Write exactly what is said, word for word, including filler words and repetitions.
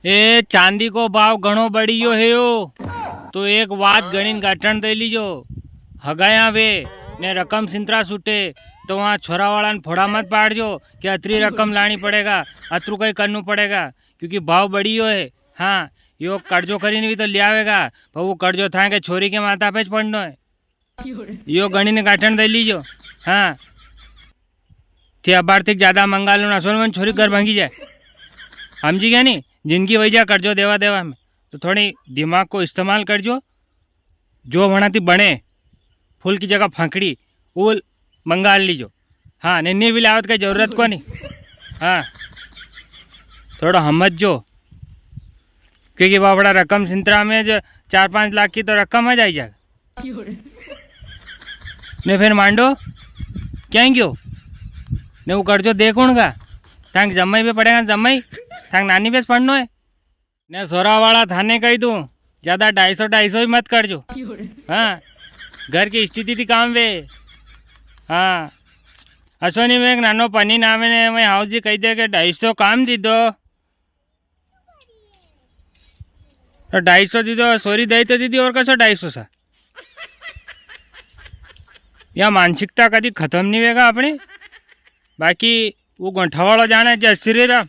ए, चांदी को भाव घणो बढ़ियो है यो, तो एक बात गणीन गाठण दे लीजो। हगाया वे ने रकम सिंतरा छूटे, तो वहाँ छोरा वाला ने फोड़ा मत पाड़जो कि अतरी रकम लानी पड़ेगा, अतरू कई करनू पड़ेगा, क्योंकि भाव बढ़ियो है। हाँ, यो कर्जो करीने भी तो ले आवेगा, पर वो कर्जो था के छोरी के माथा पे ज पड़नो है। यो गणी ने गाठण दे लीजो। हाँ, थे अबार तक ज्यादा मंगा लो ना, सोन मन छोरी घर भांगी जाए। समझी गया नी? जिंदगी वही जा कर्जो देवा देवा में, तो थोड़ी दिमाग को इस्तेमाल करजो। जो वणाती बने, फूल की जगह फांकड़ी, वो मंगा लीजो। हाँ, ने नी भी लावत कई जरूरत कोनी। हाँ, थोड़ा हमजजो, क्योंकि बापड़ा रकम सिंतरा में जो चार पाँच लाख की तो रकम आ जाई जाए। ने फिर मांडो क्या गयो? ने वो कर्जो दे कौन का? थांक जमाई पे पड़ेगा, जमाई। थांक नानी पे ज पड़नो है। ने सोरा वाला थाने कही दूं, ज्यादा ढाई सौ, ढाई सौ ही मत करजो। हाँ, घर की स्थिति थी काम वे। हाँ, अश्वनी में एक नानो पनी नामे ने मैं हाउस जी कही दे के ढाई सौ काम दी दो। तो ढाई सौ दी दो, सोरी दई तो दी दी, और कसो ढाई सौ सा? या मानसिकता कदी खत्म नी वेगा अपनी। बाकी वो गोंठा वाला जाने, जय श्री राम।